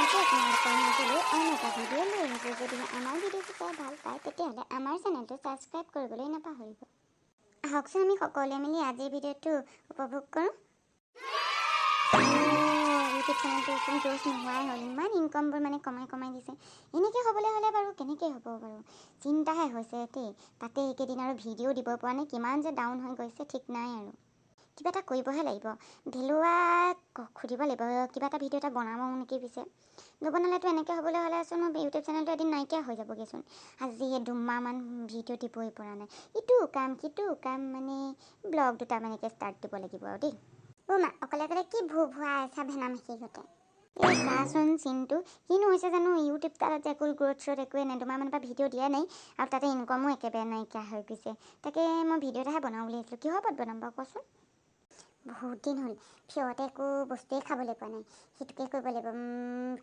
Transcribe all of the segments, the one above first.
আকৌ আপোনালোকৰ মাজলৈ অন্য এটা ভিডিঅ' লৈ আহিছোঁ। যদিহে আমাৰ ভিডিঅ'টো চাই ভাল পায়, তেতিয়াহ'লে আমাৰ চেনেলটো ছাবস্ক্ৰাইব কৰিবলৈ নাপাহৰিব। আহকচোন, আমি সকলোৱে মিলি আজিৰ ভিডিঅ'টো উপভোগ কৰোঁ। ইউটিউব চেনেলটো গ্ৰ'থ নোহোৱাই হ'ল, ইমান ইনকমবোৰ মানে কমাই কমাই দিছে। এনেকৈ হ'বলৈ হ'লে বাৰু কেনেকৈ হ'ব বাৰু, চিন্তাহে হৈছে দেই। তাতে এইকেইদিন আৰু ভিডিঅ' দিব পৰা নাই, কিমান যে ডাউন হৈ গৈছে ঠিক নাই আৰু। কিবা এটা কৰিবহে লাগিব। ভেলুৱাক সুধিব লাগিব, কিবা এটা ভিডিঅ' এটা বনাব নেকি পিছে। নবনালেতো এনেকৈ হ'বলৈ হ'লেচোন মোৰ ইউটিউব চেনেলটো এদিন নাইকিয়া হৈ যাবগৈচোন। আজি 2 মাহমান ভিডিঅ' দিবই পৰা নাই। ইটো কাম সিটো কাম, মানে ব্লগ দুটামানকে ষ্টাৰ্ট দিব লাগিব আৰু দেই। অ' মা, অকলে অকলে কি ভু ভুৱাই আছা ভেনা মাখিগতে? এই চাচোন চিনটো, কিনো হৈছে জানো ইউটিউব। তাত যে একো গ্ৰ'থ চ্ৰ'থ একোৱে নাই, 2 মাহমানৰ পৰা ভিডিঅ' দিয়া নাই আৰু তাতে ইনকমো একেবাৰে নাইকিয়া হৈ গৈছে। তাকে মই ভিডিঅ' এটাহে বনাওঁ বুলি ভাবিছিলোঁ। কিহৰ ওপৰত বনাম বাৰু কচোন? বহুত দিন হ'ল ফিয়তে একো বস্তুৱেই খাবলৈ পোৱা নাই, সেইটোকে কৰিব লাগিব।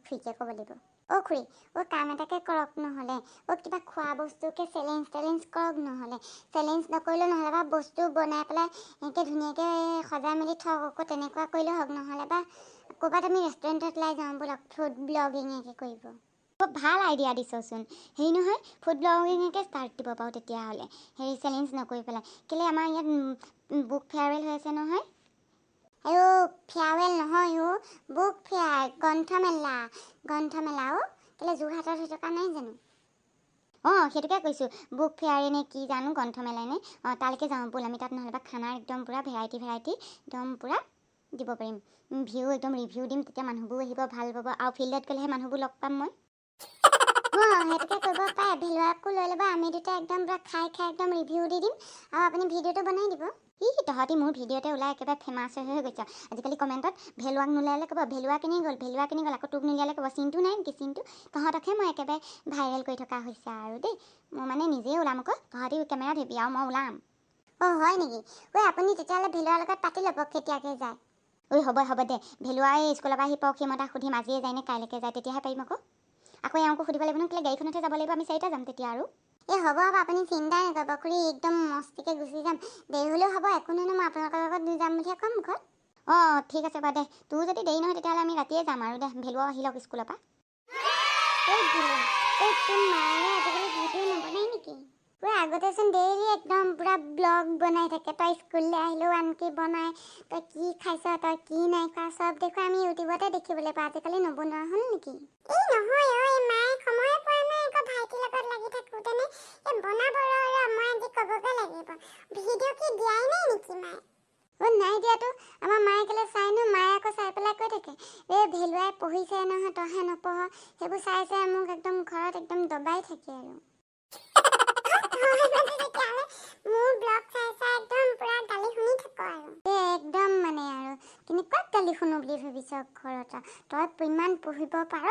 খুৰীকে ক'ব লাগিব। অ' খুৰী, অ' কাম এটাকে কৰক নহ'লে। অ' কিবা খোৱা বস্তুকে চেলেঞ্জ টেলেঞ্জ কৰক নহ'লে। চেলেঞ্জ নকৰিলেও নহ'লে বা বস্তু বনাই পেলাই এনেকৈ ধুনীয়াকৈ সজাই মেলি থওক আকৌ, তেনেকুৱা কৰিলেও হওক। নহ'লে বা ক'ৰবাত আমি ৰেষ্টুৰেণ্টত ওলাই যাওঁ ব'লক, ফুড ব্লগিঙকে কৰিব। খুব ভাল আইডিয়া দিছচোন। হেৰি নহয়, ফুড ব্লগিঙকে ষ্টাৰ্ট দিব পাৰোঁ তেতিয়াহ'লে, হেৰি চেলেঞ্জ নকৰি পেলাই। কেলৈ, আমাৰ ইয়াত বুক ফেয়াৰৱেল হৈ আছে নহয়। অ' ফেয়াৰৱেল নহয় অ', বুক ফেয়াৰ, গ্ৰন্থমেলা, গ্ৰন্থমেলা। অ' কেলৈ, যোৰহাটত হৈ থকা নাই জানো? অঁ, সেইটোকে কৈছোঁ, বুক ফেয়াৰে নে কি জানো, গ্ৰন্থমেলাই নে। অঁ, তালৈকে যাওঁ ব'ল আমি। তাত নহ'লে বা খানাৰ একদম পূৰা ভেৰাইটি ভেৰাইটি একদম পূৰা দিব পাৰিম। ভিউ একদম ৰিভিউ দিম, তেতিয়া মানুহবোৰ আহিব, ভাল পাব আৰু ফিল্ডত গ'লেহে মানুহবোৰ লগ পাম মই। অঁ, সেইটোকে কৰিব পাৰে। ভেলুৱাকো লৈ ল'ব, আমি দুটা একদম পূৰা খাই খাই একদম ৰিভিউ দি দিম আৰু আপুনি ভিডিঅ'টো বনাই দিব। ই তহঁতি মোৰ ভিডিঅ'তে ওলাই একেবাৰে ফেমাছ হৈ হৈ গৈছ। আজিকালি কমেণ্টত ভেলুৱাক নোলালে ক'ব, "ভেলুৱা কেনি গ'ল? ভেলুৱা কেনি গ'ল?" আকৌ তোক নোলিয়ালে ক'ব, "চিনটো নাই নেকি? চিনটো?" তহঁতকহে মই একেবাৰে ভাইৰেল কৰি থকা হৈছে আৰু দেই। মই মানে নিজেই ওলাম আকৌ, তহঁতি কেমেৰা ধৰিবি আৰু মই ওলাম। অ' হয় নেকি? ঐ, আপুনি তেতিয়াহ'লে ভেলুৱাৰ লগত পাতি ল'ব কেতিয়াকৈ যায়। ঐ, হ'ব হ'ব দে। ভেলুৱাই স্কুলৰ পৰা আহি পাওক, সি মই তাক সুধিম আজিয়ে যায় নে কাইলৈকে যায়, তেতিয়াহে পাৰিম আকৌ। আকৌ এওঁকো সুধিব লাগিব নহয়, কেলৈ গাড়ীখনতহে যাব লাগিব, আমি চাৰিটা যাম তেতিয়া আৰু। এই হ'ব হ'ব, আপুনি চিন্তাই নকৰিব খুৰী, একদম মস্তিকে গুচি যাম। দেৰি হ'লেও হ'ব, একো নহয়, মই আপোনালোকৰ লগত যাম বুলিহে ক'ম ঘৰত। অঁ, ঠিক আছে বাৰু দে। তোৰ যদি দেৰি নহয়, তেতিয়াহ'লে আমি ৰাতিয়ে যাম আৰু দে। ভেলুৱাও আহি লওক স্কুলৰ পৰা। ঐ ভেলুৱা, ঐ, তোৰ মায়ে আজিকালি ভিডিঅ' নবনাই নেকি? ঐ, আগতেচোন ডেইলি একদম পূৰা ব্লগ বনাই থাকে। তই স্কুললৈ আহিলেও আনকি বনাই, তই কি খাইছ, তই কি নাই খোৱা, চব দেখোন আমি ইউটিউবতে দেখিবলৈ পাওঁ। আজিকালি নবনোৱা হ'ল নেকি? এই নহয় ঐ, মায়ে সময়ে পোৱা নাই আকৌ, ভাইটিৰ লগত লাগি থাকোঁতেনে। এই বনাব, ৰ ৰ, মই আজি ক'বগৈ লাগিব। ভিডিঅ' কি দিয়াই নাই নেকি মায়ে? অ' নাই দিয়াতো। আমাৰ মায়ে কেলৈ চাই ন, মায়ে আকৌ চাই পেলাই কৈ থাকে, "এই ভেলুৱাই পঢ়িছে নহয়, তইহে নপঢ়।" সেইবোৰ চাই চাই মোক একদম ঘৰত একদম দবাই থাকে আৰু। তেতিয়াহ'লে মোৰ ব্লগ চাই চাই একদম পূৰা গালি শুনি থাক আৰু। এই একদম মানে আৰু কেনেকুৱা গালি শুনো বুলি ভাবিছ ঘৰত? তই ইমান পঢ়িব পাৰ।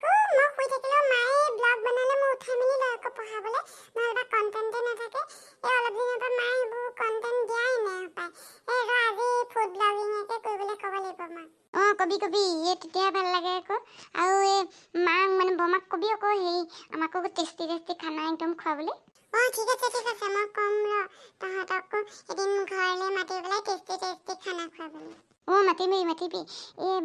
অ' মই শুই থাকিলেও মায়ে ব্লগ বনালে মোক উঠাই মেলি লয় আকৌ পঢ়াবলৈ, নহ'লে কণ্টেণ্টে নাথাকে। এই অলপ দিনৰ পৰা মায়ে সেইবোৰ কণ্টেণ্ট দিয়াই নাই হপায়। এই ৰ, আজি ফুড ব্লগিঙকে কৰিবলৈ ক'ব লাগিব মাক। অঁ, কবি কবি। এই তেতিয়াহে ভাল লাগে আকৌ। আৰু এই মাক মানে বৰমাক কবি আকৌ, হেৰি আমাকো টেষ্টি টেষ্টি খানা একদম খুৱাবলৈ। অঁ, ঠিক আছে ঠিক আছে, মই ক'ম ৰ। তহঁতকো এদিন ঘৰলৈ মাতি পেলাই টেষ্টি টেষ্টি খানা খুৱাবলৈ। অঁ, মাতিবি মাতিবি। এই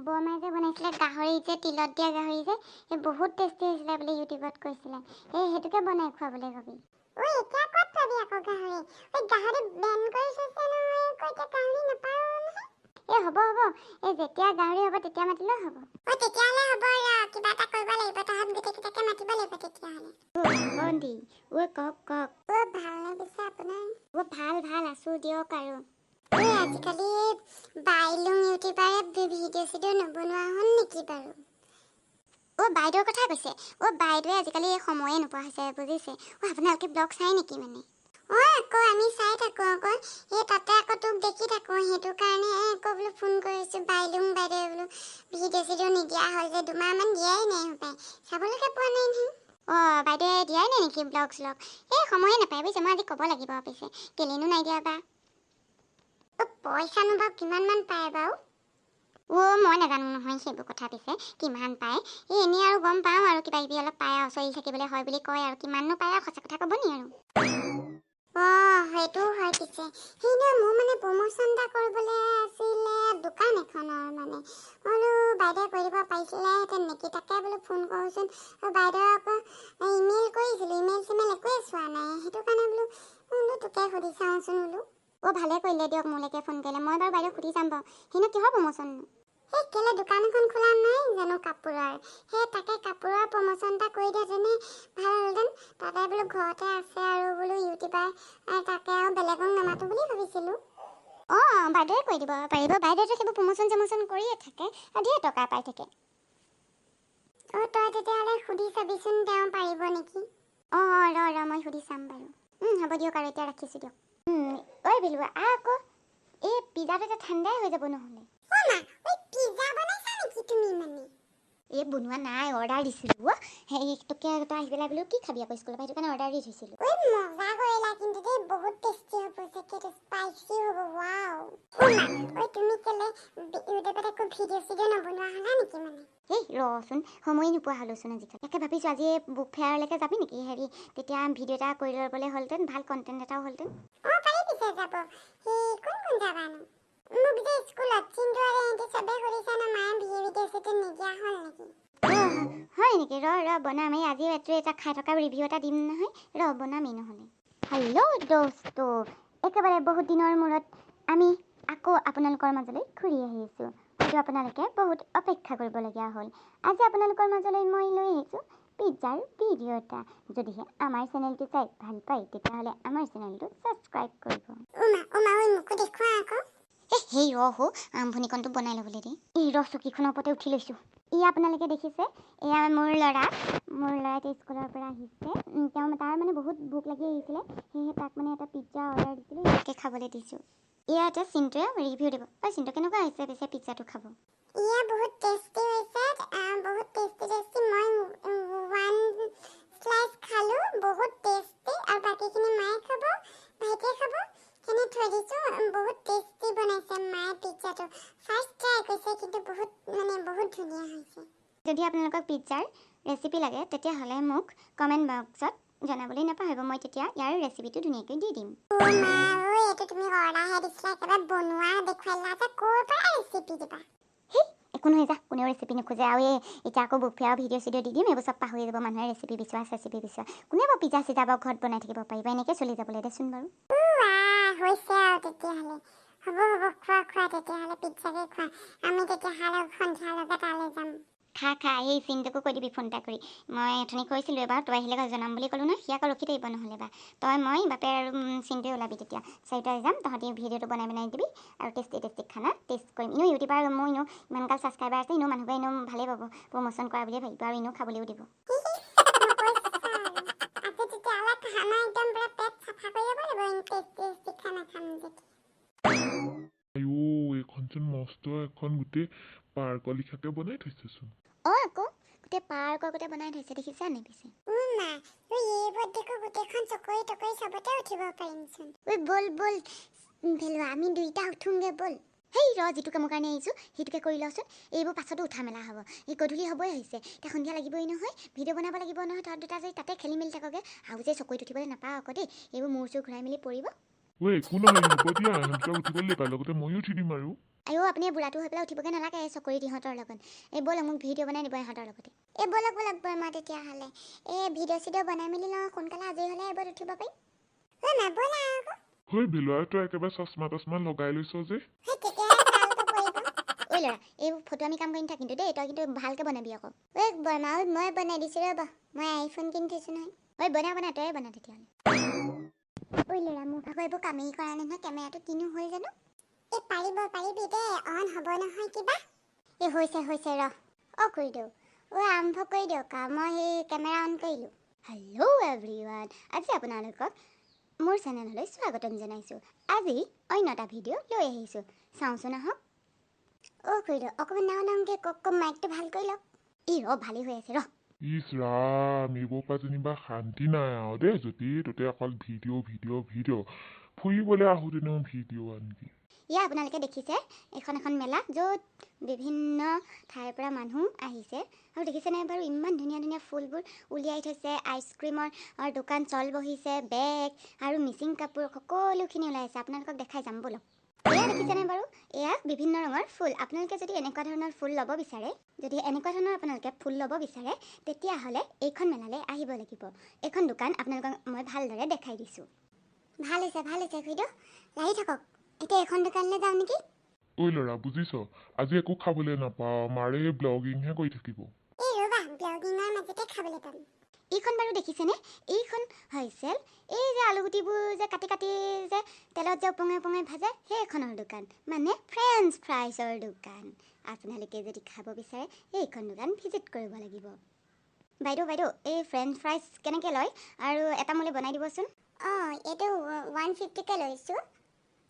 বৰমাই যে বনাইছিলে গাহৰি যে, তিলত দিয়া গাহৰি যে, সেই বহুত টেষ্টি হৈছিলে বুলি ইউটিউবত কৈছিলে। এই সেইটোকে বনাই খুৱাবলৈ কবি। ঐ, এতিয়া ক'ত পাবি আকৌ গাহৰি? ঐ, গাহৰি বেন কৰি থৈছে নহয় আকৌ, এতিয়া গাহৰি নাপাওঁ নহয়। এই হ'ব হ'ব, এই যেতিয়া গাহৰি হ'ব তেতিয়া মাতিলেও হ'ব। অ' তেতিয়াহ'লে হ'ব, ৰ, কিবা এটা কৰিব লাগিব। তহঁত গোটেইকেইটাকে মাতিব লাগিব তেতিয়াহ'লে। ভণ্টি, ঐ, কওক কওক। অ' ভালনে পিছে আপোনাৰ? অ' ভাল ভাল, আছোঁ দিয়ক আৰু। ঐ, আজিকালি বাইলুং ইউটিউবাৰে ভিডিঅ' চিডিঅ' নবনোৱা হ'ল নেকি বাৰু? অ' বাইদেউৰ কথা কৈছে? অ' বাইদেৱে আজিকালি সময়ে নোপোৱা হৈছে বুজিছে। অ' আপোনালোকে ব্লগ চাই নেকি মানে? অ' আকৌ আমি চাই থাকোঁ আকৌ। এই তাতে আকৌ তোক দেখি থাকোঁ, সেইটো কাৰণে আকৌ বোলো ফোন কৰিছোঁ। বাইলুং বাইদেৱে বোলো ভিডিঅ' চিডিঅ' নিদিয়া হ'ল যে, 2 মাহমান দিয়াই নাই হপায়, চাবলৈকে পোৱা নাই নহয়। অ' বাইদেৱে দিয়াই নাই নেকি ব্লগ শ্লগ? এই সময়ে নাপায় বুজিছে। মই আজি ক'ব লাগিব পিছে, কেলেনো নাই দিয়া বা। অ' পইচানো বাৰু কিমানমান পায় বাৰু? অ' মই নাজানো নহয় সেইবোৰ কথা পিছে কিমান পায়। এই এনেই আৰু গম পাওঁ আৰু, কিবা কিবি অলপ পায় আৰু, চলি থাকিবলৈ হয় বুলি কয় আৰু। কিমাননো পায় আৰু, সঁচা কথা ক'ব নি আৰু। অঁ, সেইটোও হয় পিছে। সেইদিনা মোৰ মানে প্ৰমোশ্যন এটা কৰিবলৈ আছিলে দোকান এখনৰ মানে। মই বোলো বাইদেউ বাইদেৱে কৰি দিব পাৰিছিলেহেঁতেন নেকি, তাকে বোলো ফোন কৰোঁচোন। আৰু বাইদেৱে আকৌ ইমেইল কৰিছিলোঁ, ইমেইল চিমেইল একোৱে চোৱা নাই, সেইটো কাৰণে বোলো বোলো তোকে সুধি চাওঁচোন বোলো। অ' ভালে কৰিলে দিয়ক মোলৈকে ফোন কৰিলে, মই বাৰু বাইদেউক সুধি চাম বাৰু। সিনো কিহৰ প্ৰমোচন? সেই কেলৈ দোকান এখন খোলা নাই জানো কাপোৰৰ, সেই তাকে কাপোৰৰ প্ৰমোচন এটা কৰি দিয়াহেঁতেনে ভাল হ'লহেঁতেন। তাতে বোলো ঘৰতে আছে আৰু বোলো ইউটিউবাৰ, তাকে আৰু বেলেগক নামাতো বুলি ভাবিছিলোঁ। অঁ বাইদেৱে কৰি দিব পাৰিব, বাইদেৱেতো সেইবোৰ প্ৰমোচন চমোচন কৰিয়ে থাকে আৰু ধেৰ টকা পাই থাকে। অঁ তই তেতিয়াহ'লে সুধি চাবিচোন তেওঁ পাৰিব নেকি। অঁ অঁ ৰ ৰ মই সুধি চাম বাৰু। হ'ব দিয়ক আৰু এতিয়া ৰাখিছোঁ দিয়ক। ঐ বিলুৱা আহ আকৌ, এই পিজ্জাটো এতিয়া ঠাণ্ডাই হৈ যাব নহ'লে। অ' মা, ঐ পিজ্জা বনাইছা নেকি তুমি মানে? এই বনোৱা নাই, অৰ্ডাৰ দিছিলোঁ অ'। সেই তোকে তই আহি পেলাই বোলো কি খাবি আকৌ স্কুলৰ পৰা, সেইটো কাৰণে অৰ্ডাৰ দি থৈছিলোঁ। ঐ মজা কৰিলা কিন্তু দেই, বহুত টেষ্টি হ'ব চাগে, এইটো স্পাইচি হ'ব, ৱাও। অ' মা, ঐ তুমি কেলে ইউটিউবত একো ভিডিঅ' চিডিঅ' নবনোৱা হ'লা নেকি মানে? এই ৰচোন, সময়ে নোপোৱা হ'লোচোন আজিকালি। তাকে ভাবিছোঁ আজি এই বুক ফেয়াৰলৈকে যাবি নেকি? হেৰি তেতিয়া ভিডিঅ' এটা কৰি ল'বলৈ হ'লহেঁতেন, ভাল কণ্টেণ্ট এটাও হ'লহেঁতেন। অঁ পাৰি পিছে যাব। সেই কোন কোন যাবানো? মোক যে স্কুলত চিন্তু আৰু এহেঁতি চবেই সুধিছে ন, মায়ে ভিডিঅ' চিডিঅ' নিদিয়া হ'ল নেকি? অ' হয় নেকি? ৰ ৰ বনাম, এই আজিও এইটো এটা খাই থকা ৰিভিউ এটা দিম নহয়, ৰ বনামেই নহ'লে। হেল্ল' দোস্তো, একেবাৰে বহুত দিনৰ মূৰত আমি আকৌ আপোনালোকৰ মাজলৈ ঘূৰি আহিছোঁ। হয়তো আপোনালোকে বহুত অপেক্ষা কৰিবলগীয়া হ'ল। আজি আপোনালোকৰ মাজলৈ মই লৈ আহিছোঁ পিজ্জাৰ ভিডিঅ' এটা। যদিহে আমাৰ চেনেলটো চাই ভাল পায় তেতিয়াহ'লে আমাৰ চেনেলটো ছাবস্ক্ৰাইব কৰিব। অ' মা, অ' মা, ঐ মোকো দেখুওৱা আকৌ। এই সেই ৰ হো, আৰম্ভণিকণটো বনাই ল'বলৈ দে। এই ৰ চকীখনৰ ওপৰতে উঠি লৈছোঁ। এয়া আপোনালোকে দেখিছে, এয়া মোৰ ল'ৰা। মোৰ ল'ৰা এতিয়া স্কুলৰ পৰা আহিছে। তেওঁ তাৰ মানে বহুত ভোক লাগি আহিছিলে, সেয়েহে তাক মানে এটা পিজ্জা অৰ্ডাৰ দিছিলোঁ, ইয়াকে খাবলৈ দিছোঁ। এয়া এতিয়া চিন্তুৱে ৰিভিউ দিব। ঐ চিন্তু, কেনেকুৱা হৈছে পিছে পিজ্জাটো খাব? এয়া বহুত টেষ্টি হৈছে, বহুত টেষ্টি টেষ্টি। মই 1 শ্লাইচ খালোঁ, বহুত টেষ্টি। আৰু বাকীখিনি মায়ে খাব, ভাইটিয়ে খাব, সেইখিনি থৈ দিছোঁ। বহুত টেষ্টি বনাইছে মায়ে পিজ্জাটো, ফাৰ্ষ্ট ট্ৰাই কৰিছে কিন্তু বহুত মানে বহুত ধুনীয়া হৈছে। যদি আপোনালোকক পিজ্জাৰ ৰেচিপি লাগে তেতিয়াহ'লে মোক কমেণ্ট বক্সত জনাবলৈ নাপাহৰিব, মই তেতিয়া ইয়াৰ ৰেচিপিটো ধুনীয়াকৈ দি দিম। অ' মা, ঐ এইটো তুমি অৰ্ডাৰহে দিছিলা, একেবাৰে বনোৱা দেখুৱাই দিলা যে, ক'ৰ পৰা ৰেচিপি দিবা? হেই একো নহয় যা, কোনেও ৰেচিপি নোখোজে। আৰু এই এতিয়া আকৌ বুক ফেয়াৰ ভিডিঅ' চিডিঅ' দি দিম, এইবোৰ চব পাহৰি যাব মানুহে। ৰেচিপি বিচৰা চেচিপি বিচৰা, কোনে বাৰু পিজ্জা চিজা বাৰু ঘৰত বনাই থাকিব পাৰিব? এনেকৈ চলি যাবলৈ দেচোন বাৰু। হৈছে আৰু তেতিয়াহ'লে হ'ব হ'ব, খোৱা খোৱা তেতিয়াহ'লে পিজ্জাকে খোৱা, আমি তেতিয়াহ'লে সন্ধিয়ালৈকে তালৈ যাম। খা খা, এই চিন্তুকো কৈ দিবি ফোন এটা কৰি। মই অথনি কৈছিলোঁ এবাৰ, তই আহিলে জনাম বুলি ক'লোঁ নহয়, সি আকৌ ৰখি থাকিব নহ'লে বা। তই মই বাপেৰ আৰু চিন্তুৱে ওলাবি তেতিয়া, চাৰিটাই যাম, তহঁতি ভিডিঅ'টো বনাই বনাই দিবি আৰু টেষ্টি টেষ্টি খানা টেষ্ট কৰিম। এনেও ইউটিউবাৰ মোৰ এনেও ইমানগাল ছাবস্ক্ৰাইবাৰ আছে, এনেও মানুহবোৰে এনেও ভালেই পাব, প্ৰমোচন কৰা বুলিয়ে ভাবিব আৰু এনেও খাবলৈও দিব। আজি তেতিয়াহ'লে খানা একদম পুৰা পেট চাফা কৰি ল'ব লাগিব, টেষ্টি টেষ্টি খানা খাম যেতিয়া। আইঅ, এইখনচোন মস্ত এখন গোটেই পাৰ্কৰ লিখাকে বনাই থৈছেচোন। অঁ আকৌ গোটেই পাৰ্কৰ গোটেই বনাই থৈছে, দেখিছা নে পিছে? অ' মা, ঐ এইবোৰত দেখোন গোটেইখন চকৰি টকৰি চবতে উঠিব পাৰিমচোন। ঐ ব'ল ব'ল ভেলুৱা, আমি দুইটা উঠোঁগৈ ব'ল। হেই ৰ, যিটো কামৰ কাৰণে আহিছোঁ সেইটোকে কৰি লওঁচোন, এইবোৰ পাছতো উঠা মেলা হ'ব। এই গধূলি হ'বই হৈছে, এতিয়া সন্ধিয়া লাগিবই নহয়, ভিডিঅ' বনাব লাগিব নহয়। তহঁত দুটা যদি তাতে খেলি মেলি থাকগে, আৰু যে চকৰিত উঠিবলৈ নাপাওঁ আকৌ দেই, এইবোৰ মূৰ চুৰ ঘূৰাই মেলি পৰিব। ঐ একো নহয়, হ'ব দিয়া, ইহঁতক উঠিবলৈ দিবা, লগতে ময়ো উঠি দিম আৰু। আইঅ আপুনি বুঢ়াটো হৈ পেলাই উঠিবগৈ নালাগে এই চকৰিত ইহঁতৰ লগত। এই ব'লক, মোক ভিডিঅ' বনাই দিব ইহঁতৰ লগতে। এই ব'লক ব'লক বৰমা তেতিয়াহ'লে, এই ভিডিঅ' চিডিঅ' বনাই মেলি লওঁ, সোনকালে আজৰি হ'লে এইবোৰত উঠিব পাৰিম। ঐ মা ব'লা আকৌ। ঐ ভেলুৱা, তই একেবাৰে চশমা তচমা লগাই লৈছ যে। সেই তেতিয়াহে ছালটো পৰিব। ঐ ল'ৰা, এইবোৰ ফটো আমি কাম কৰি নাথাক কিন্তু দেই, তই কিন্তু ভালকৈ বনাবি আকৌ। ঐ বৰমা, ঐ মই বনাই দিছোঁ ৰ'ব, মই আইফোন কিনি থৈছোঁ নহয়। ঐ বনা বনা, তয়ে বনা তেতিয়াহ'লে। ঐ ল'ৰা, মোৰ ভাগৰ এইবোৰ কামেই কৰা নাই নহয়, কেমেৰাটো কিনো হ'ল জানো? এই পাৰিব পাৰিবি দেই, অন হ'ব নহয় কিবা। এই হৈছে হৈছে ৰ। অ' খুৰীদেউ, ঐ আৰম্ভ কৰি দিয়ক আৰু, মই সেই কেমেৰা অন কৰিলোঁ। হেল্ল' এভৰিৱান, আজি আপোনালোকক মোৰ চেনেললৈ স্বাগতম জনাইছোঁ। আজি অন্য এটা ভিডিঅ' লৈ আহিছোঁ, চাওঁচোন আহক। অ' খুৰীদেউ, অকণমান নাও নাওকৈ কওক কওক, মাইকটো ভাল কৰি লওক। এই ৰ, ভালেই হৈ আছে ৰ। ইছ ৰাম, এইবোৰৰ পৰা যেনিবা শান্তি নাই আৰু দেই, য'তে ত'তে অকল ভিডিঅ' ভিডিঅ' ভিডিঅ', ফুৰিবলৈ আহোঁতেনেও ভিডিঅ' আনকি। এয়া আপোনালোকে দেখিছে এইখন এখন মেলা, য'ত বিভিন্ন ঠাইৰ পৰা মানুহ আহিছে। আৰু দেখিছেনে বাৰু ইমান ধুনীয়া ধুনীয়া ফুলবোৰ উলিয়াই থৈছে, আইচক্ৰীমৰ দোকান চল বহিছে, বেগ আৰু মিচিং কাপোৰ সকলোখিনি ওলাই আছে। আপোনালোকক দেখাই যাম ব'লক। এয়া দেখিছেনে বাৰু? এয়া বিভিন্ন ৰঙৰ ফুল। আপোনালোকে যদি এনেকুৱা ধৰণৰ ফুল ল'ব বিচাৰে, যদি এনেকুৱা ধৰণৰ আপোনালোকে ফুল ল'ব বিচাৰে, তেতিয়াহ'লে এইখন মেলালৈ আহিব লাগিব। এইখন দোকান আপোনালোকক মই ভালদৰে দেখাই দিছোঁ। ভাল হৈছে, ভাল হৈছে খুৰীদেউ, লাগি থাকক। এতিয়া এইখন দোকানলৈ যাওঁ নেকি? ঐ ল'ৰা, বুজিছ, আজি একো খাবলৈ নাপাওঁ, মাৰে ব্লগিংহে কৰি থাকিব। এই ৰ'বা, ব্লগিঙৰ মাজতে খাবলৈ পাম। এইখন বাৰু দেখিছেনে? এইখন হৈছে এই যে আলুগুটিবোৰ যে কাটি কাটি যে তেলত যে ওপঙাই ওপঙাই ভাজে, সেইখনৰ দোকান, মানে ফ্ৰেঞ্চ ফ্ৰাইজৰ দোকান। আপোনালোকে যদি খাব বিচাৰে, এইখন দোকান ভিজিট কৰিব লাগিব। বাইদেউ, বাইদেউ, এই ফ্ৰেঞ্চ ফ্ৰাইজ কেনেকৈ লয় আৰু এটা মোলৈ বনাই দিবচোন। অঁ, এইটো 150কৈ লৈছোঁ,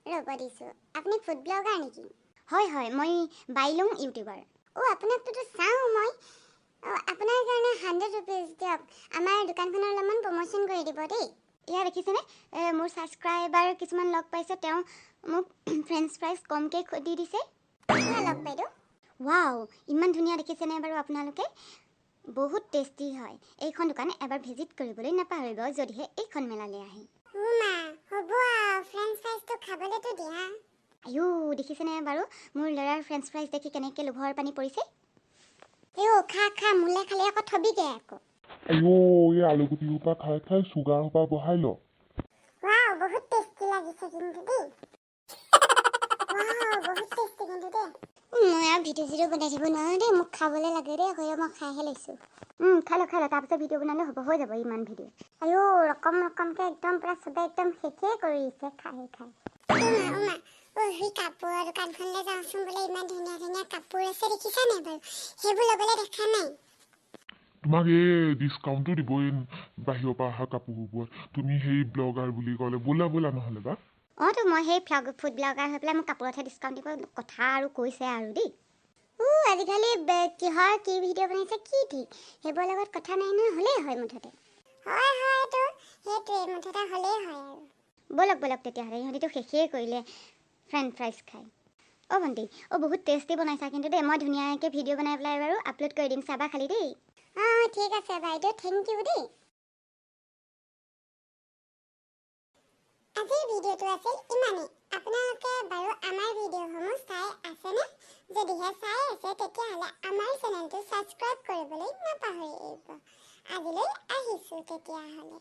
ৰ'ব দিছোঁ। আপুনি ফুড ব্লগাৰ নেকি? হয় হয়, মই বাইলুং ইউটিউবাৰ। অ', আপোনাকটোতো চাওঁ মই। অঁ, আপোনাৰ কাৰণে 100 ৰুপিজ দিয়ক। আমাৰ দোকানখনৰ অলপমান প্ৰমোশ্যন কৰি দিব দেই। এয়া দেখিছেনে, মোৰ ছাবস্ক্ৰাইবাৰ কিছুমান লগ পাইছে, তেওঁ মোক ফ্ৰেঞ্চ ফ্ৰাইজ কমকৈ দি দিছে। লওক বাইদেউ। ৱাও, ইমান ধুনীয়া, দেখিছেনে বাৰু আপোনালোকে? বহুত টেষ্টি হয়। এইখন দোকান এবাৰ ভিজিট কৰিবলৈ নাপাহৰিব, যদিহে এইখন মেলালৈ আহে। মা, হ'ব আৰু, ফ্ৰেঞ্চ ফ্ৰাইজটো খাবলৈতো দিয়া। আয়ো, দেখিছেনে বাৰু, মোৰ ল'ৰাৰ ফ্ৰেঞ্চ ফ্ৰাইজ দেখি কেনেকৈ লোভৰ পানী পৰিছে। অ', খা খা, মোলৈ খালি আকৌ থবিগৈ আকৌ। আইঅ, এই আলুগুটি সোপা খাই খাই চুগাৰ সোপা বঢ়াই ল। ৱাও, বহুত টেষ্টি লাগিছে কিন্তু দেই। ৱাও, বহুত টেষ্টি কিন্তু দেই। মই আৰু ভিডিঅ' চিডিঅ' বনাই থাকিব নোৱাৰোঁ দেই, মোক খাবলৈ লাগে দেই। হৈ, মই খাইহে লৈছোঁ। খাই ল, খাই ল, তাৰপিছত ভিডিঅ' বনালে হ'ব, হৈ যাব ইমান ভিডিঅ'। আয়ো, ৰকম ৰকমকৈ একদম পূৰা চবে একদম শেষেই কৰি দিছে খাই খাই। অ' মা, অ' সেই কাপোৰৰ দোকানখনলৈ যাওঁচোন বোলে। ইমান ধুনীয়া ধুনীয়া কাপোৰ আছে, দেখিছা নাই বাৰু? সেইবোৰ ল'বলৈ দেখা নাই। তোমাক এই ডিছকাউণ্টো দিবই বাহিৰৰ পৰা অহা কাপোৰবোৰত, তুমি সেই ব্লগাৰ বুলি ক'লে। ব'লা ব'লা নহ'লে বা। অঁ তো, মই সেই ফুড ব্লগাৰ হৈ পেলাই মোক কাপোৰতহে ডিছকাউণ্ট দিব, কথা আৰু কৈছে আৰু দেই। আজিকালি কিহৰ কি ভিডিঅ' বনাইছে কি ঠিক, সেইবোৰৰ লগত কথা নাই নহয়, হ'লেই হয় মুঠতে। হয় হয়তো, সেইটোৱে, মুঠতে হ'লেই হয় আৰু। ব'লক ব'লক তেতিয়াহ'লে, ইহঁতিতো শেষেই কৰিলে ফ্ৰেঞ্চ ফ্ৰাইজ খাই। অ' ভণ্টি, অ', বহুত টেষ্টি বনাইছা কিন্তু দেই। মই ধুনীয়াকৈ ভিডিঅ' বনাই পেলাই বাৰু আপলোড কৰি দিম, চাবা খালি দেই। অঁ, ঠিক আছে বাইদেউ, thank U দেই। আজিৰ ভিডিঅ'টো আছিল ইমানেই। আপোনালোকে বাৰু আমাৰ ভিডিঅ'সমূহ চাই আছেনে? যদিহে চাই আছে, তেতিয়াহ'লে আমাৰ চেনেলটো ছাবস্ক্ৰাইব কৰিবলৈ নাপাহৰিব। আজিলৈ আহিছোঁ তেতিয়াহ'লে।